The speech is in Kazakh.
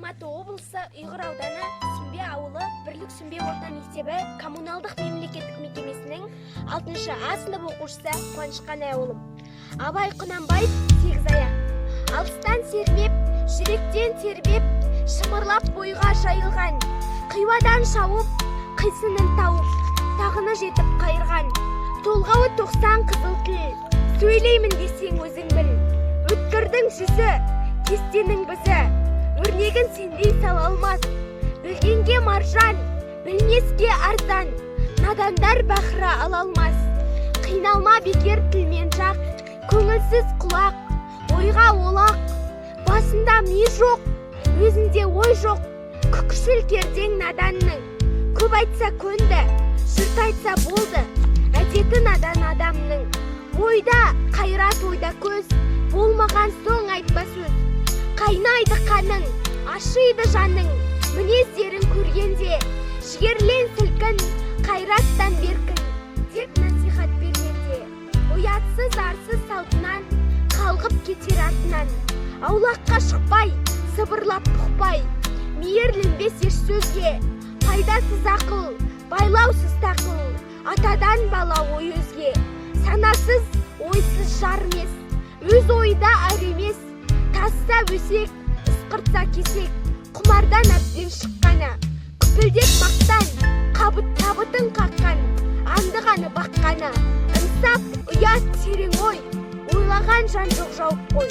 Алматы облысы, Ұйғыр ауданы, Сүмбе ауылы, Бірлік Сүмбе орта мектебі коммуналдық мемлекеттік мекемесінің 6 А сынып оқушысы Қуанышқан Әуелім. Абай Құнанбаев, «Сегіз аяқ». Алыстан сермеп, жүректен тербеп, шымырлап бойға жайылған, Қиуадан шауып, қисынын тауып, тағыны жетіп қайырған. Толғауы 90 қызыл тіл, сөйлеймін десең, өзің біл. Өткірдің жүзі, кестенің бізі, өрнегін сендей сала алмас. Білгенге маржан, білмеске арзан, надандар бахыра ала алмас. Қиналма бекер тілмен жақ, көңілсіз құлақ, ойға олақ. Басында ми жоқ, өзінде ой жоқ, күкшіл кердең наданның. Көп айтса көнді, жұрт айтса болды, әдеті надан адамның. Бойда қайрат, ойда көз, болмаған соң айтпа сөз. Қайнайды қаның, ашиды жаның, мінездерін көргенде. Жігерлен, сілкін, қайраттан беркін, деп насихат бергенде. Ұятсыз, арсыз салтынан, қалғып кетер артынан. Аулаққа шықпай, сыбырлап бұқпай, мейірленбес еш сөзге. Пайдасыз ақыл, байлаусыз тақыл, атадан бала ой өзге. Санасыз, ойсыз жар емес, өз ойы да ар емес. Тасса өсек, ысқыртса кесек, құмардан әбден шыққаны. Күпілдек мақтан, қабыт табытын қаққан, аңдығаны баққаны. Ынсап, ұят, терең ой, ойлаған жан жоқ, жауып қой.